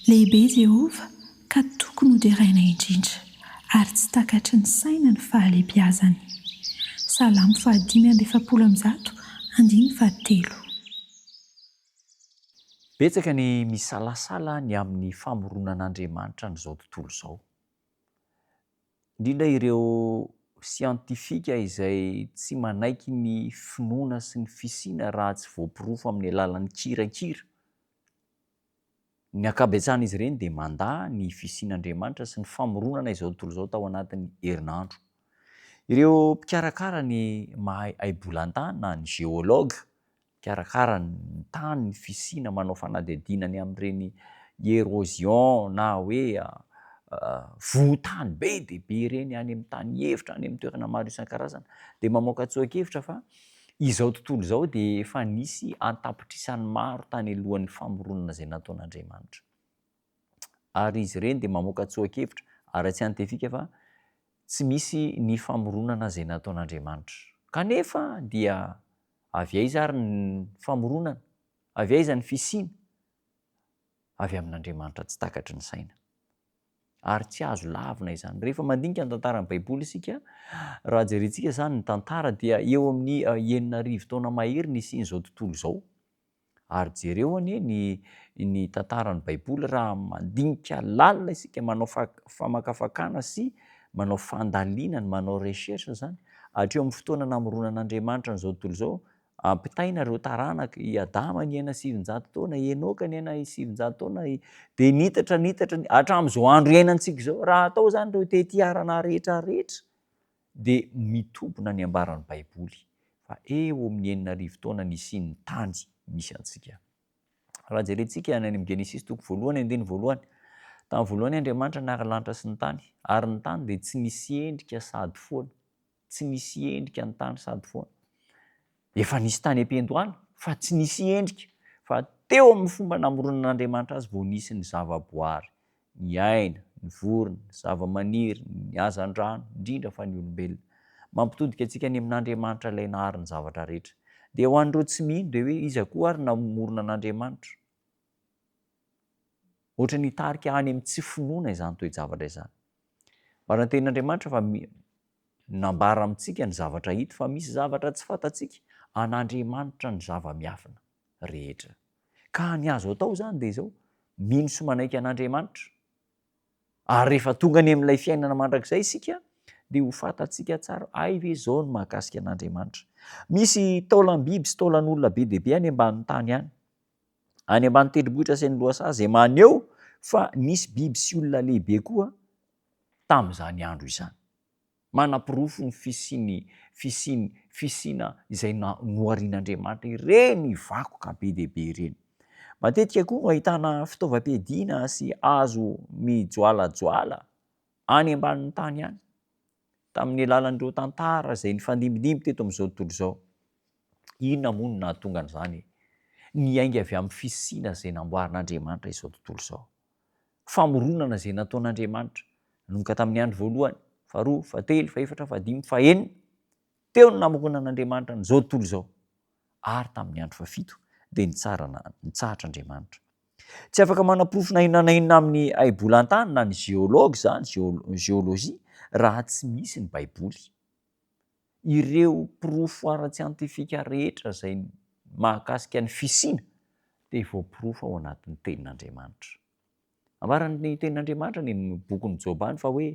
Lehibe Jehovah ka tokony hoderaina indrindra, ary tsy takatry ny saina ny fahalehibiazany. Salamo faha145, andininy fahatelo. Betsaka ny misalasala ny amin'ny famoronan'Andriamanitra an'izao tontolo izao. Indrindra ireo siantifika izay tsy manaiky ny finoana sy ny fisiana raha tsy voaporofo amin'ny alalan'ny kirakira. Ny ankabetsahan'izy ireny dia mandà ny fisian'Andriamanitra sy ny famoronana izao tontolo izao tao anatin'ny herinandro. Ireo mpikarakara ny mahay haibolantany na ny géologue, mpikarakara ny tany, ny fisiana, manao fanadihadiana ny amin'ireny érosion na hoe vohon-tany be dia be ireny any amin'ny tany efitra, any amin'ny toerana maro isan-karazany dia mamoaka tsoa-kevitra fa Izao tontolo izao dia efa nisy an-tapitrisany maro tany alohan'ny famoronana izay nataon'Andriamanitra. Ary izy ireny dia mamoaka tsoa-kevitra ara-tsiantifika fa tsy misy ny famoronana izay nataon'Andriamanitra. Kanefa dia avy aiza ary ny famoronana? Avy aiza ny fisiana? Avy amin'Andriamanitra tsy takatry ny saina. Ary tsy azo lavina izany. Rehefa mandinika ny tantaran'ny Baiboly isika, raha jerentsika izany ny tantara dia eo amin'ny 6000 taona mahery nisian'izao tontolo izao. Ary jereo anie ny ny tantaran'ny Baiboly raha mandinika lalina isika, manao famakafakana sy manao fandalinana, manao recherche izany, hatreo amin'ny fotoana namoronan'Andriamanitra an'izao tontolo izao, Ampitaina ireo taranaka, i Adama niaina 900 taona, i Enoka niaina 900 taona, dia nitatra, nitatra, hatramin'izao andro iainantsika izao. Raha atao izany ireo tetiarana rehetra rehetra, dia mitombina ny ambaran'ny Baiboly fa eo amin'ny 6000 taona nisian'ny tany misy antsika. Raha jerentsika any amin'ny Genesisy toko voalohany andininy voalohany, tamin'ny voalohany Andriamanitra nahary lanitra sy ny tany, ary ny tany dia tsy nisy endrika sady foana. Tsy nisy endrika ny tany sady foana. Efa nisy tany am-piandohana fa tsy nisy endrika, fa teo amin'ny fomba namoronan'Andriamanitra azy vao nisy ny zavaboary, ny aina, ny vorona, ny zavamaniry, ny hazandrano, indrindra fa ny olombelona. Mampitodika antsika any amin'Andriamanitra ilay nahary ny zavatra rehetra. Dia ho an'ireo tsy mino dia hoe iza koa ary namorona an'Andriamanitra? Ohatran'ny hitarika any amin'ny tsy finoana izany toe-javatra izany. Marina ny tenin'Andriamanitra fa nambara amintsika ny zavatra hita fa misy zavatra tsy fantatsika, an'Andriamanitra ny zava-miafina rehetra. Ka ny azo atao izany dia izao, mino sy manaiky an'Andriamanitra. Ary rehefa tonga any amin'ilay fiainana mandrakizay isika dia ho fantatsika tsara, hay ve izao ny mahakasika an'Andriamanitra. Misy taolam-biby sy taolan'olona be dia be any ambanin'ny tany any. Any ambany tendrombohitra sy any lohasaha izay maneho fa nisy biby sy olona lehibe koa tamin'izany andro izany. Manaporofo ny fisian'ny fisian'ny fisiana izay noharian'Andriamanitra ireny vakoka be dia be ireny. Matetika koa no ahitana fitaovam-piadiana sy hazo mijoalajoala any ambanin'ny tany any, tamin'ny alalan'ireo tantara izay nifandimbindimby teto amin'izao tontolo izao. Inona moa no nahatonga an'izany? Niainga avy amin'ny fisiana izay namboarin'Andriamanitra izao tontolo izao. Famoronana izay nataon'Andriamanitra, nanomboka tamin'ny andro voalohany, faharoa, fahatelo, fahefatra, fahadimy, fahenina. Teo no namoronan'Andriamanitra an'izao tontolo izao. Ary tamin'ny andro fahafito dia nitsarana, nitsahatra Andriamanitra. Tsy afaka manaporofo na inona na inona amin'ny haibolantany na ny géologue izany, géologie, raha tsy misy ny Baiboly. Ireo porofo ara-tsiantifika rehetra izay mahakasika ny fisiana dia voaporofo ao anatin'ny Tenin'Andriamanitra. Ambaran'ny Tenin'Andriamanitra any amin'ny bokin'i Joba any fa hoe,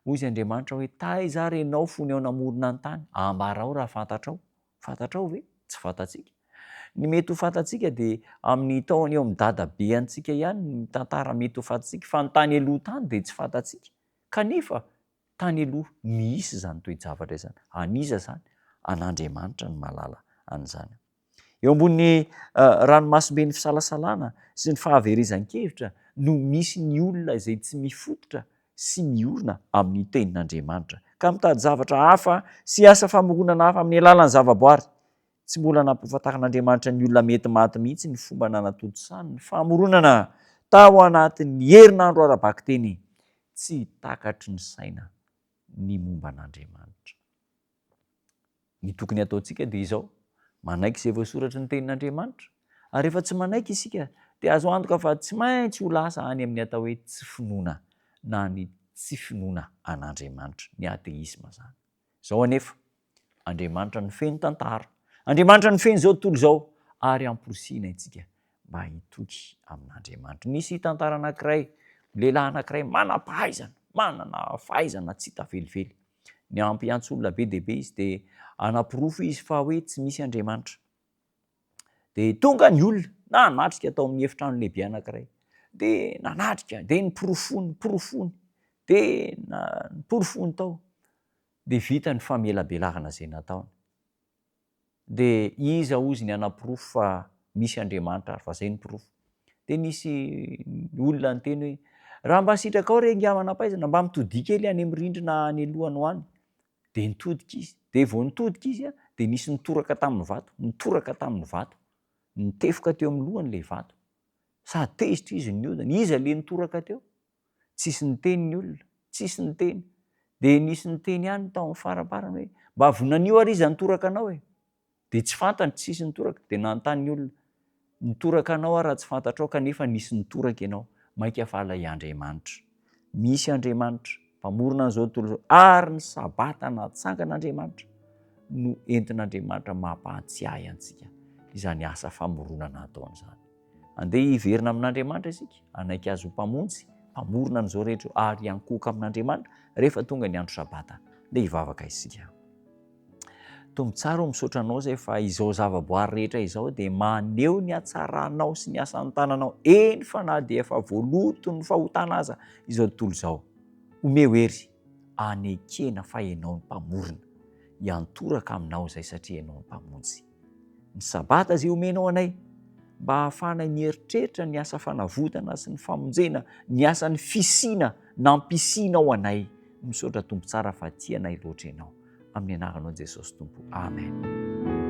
hoy izy Andriamanitra hoe, Taiza ary ianao fony aho namorona ny tany? Ambarao raha fantatrao. Fantatrao ve? Tsy fantatsika. Ny mety ho fantatsika dia amin'ny taona eo amin'ny dadabe antsika ihany ny tantara mety ho fantatsika, fa ny tany aloha tany dia tsy fantatsika. Kanefa tany aloha misy izany toe-javatra izany. An'iza izany? An'Andriamanitra no mahalala an'izany. Eo ambonin'ny ranomasimben'ny fisalasalana sy ny fahaverezan-kevitra no misy ny olona izay tsy mifototra sy miorina amin'ny Tenin'Andriamanitra, ka mitady zavatra hafa sy asa famoronana hafa amin'ny alalan'ny zavaboary. Tsy mbola nampifantarin'Andriamanitra ny olona mety maty mihitsy ny fomba nanatontosany ny famoronana tao anatin'ny herinandro ara-bakiteny. Tsy takatry ny saina ny momba an'Andriamanitra. Ny tokony hataontsika dia izao, manaiky izay voasoratry ny Tenin'Andriamanitra. Ary rehefa tsy manaiky isika dia azo antoka fa tsy maintsy ho lasa any amin'ny atao hoe tsy finoana na ny tsy finoana an'Andriamanitra, ny atheisme izany. Izao anefa, Andriamanitra no feno tantara, Andriamanitra no feno izao tontolo izao, ary amporisihina isika mba hitoky amin'Andriamanitra. Nisy tantara anankiray, lehilahy anankiray manam-pahaizana, manana fahaizana tsy hita velively. Niampiantso olona be dia be izy dia hanaporofo izy fa hoe tsy misy Andriamanitra. Dia tonga ny olona nanatrika tao amin'ny efitrano lehibe anankiray. Dia nanatrika, dia niporofoiny, niporofoiny, dia niporofoiny tao. Dia vita ny famelabelarana izay nataony. Dia iza hozy ny hanaporofo fa misy Andriamanitra ary fa izay no porofo. Dia nisy olona niteny hoe, raha mba sitrakao re ingahy manam-pahaizana, mba mitodiha kely any amin'ny rindrina any alohanao any. Dia nitodika izy. Dia vao nitodika izy dia nisy nitoraka tamin'ny vato, nitoraka tamin'ny vato. Nitefoka teo amin'ny lohany ilay vato. Sady tezitra izy no nihodina. Iza ilay nitoraka teo? Tsisy niteny ny olona, tsisy niteny. Dia nisy niteny ihany tao amin'ny faramparany hoe, mba vonanio ary iza nitoraka anao e? Dia tsy fantany, tsisy nitoraka. Dia nanontany ny olona, nitoraka anao aho raha tsy fantatrao kanefa nisy nitoraka ianao. Mainka fa ilay Andriamanitra. Misy Andriamanitra, Mpamorona an'izao tontolo izao, ary ny Sabata natsangan'Andriamanitra no entin'Andriamanitra mampahatsiahy antsika izany asa famoronana ataony izany. Andeha hiverina amin'Andriamanitra isika, hanaiky Azy ho Mpamonjy, Mpamorona an'izao rehetra izao, ary hiankohoka amin'Andriamanitra rehefa tonga ny andro Sabata. Andeha hivavaka isika. Tompo tsara o, misaotra Anao izay fa izao zavaboary rehetra izao dia maneho ny hatsaranao sy ny asan'ny tananao, eny fa na dia efa voaloton'ny fahotana aza izao tontolo izao. Omeo hery hanekena fa Ianao no Mpamorona. Hiantoraka Aminao izay satria Ianao no Mpamonjy. Ny Sabata izay omenao anay mba hahafahanay mieritreritra ny asa fanavotana sy ny famonjena, ny asan'ny fisiana nampisianao anay. Misaotra Tompo tsara fa tia anay loatra Ianao. Amin'ny anaranao Jesosy Tompo. Amen.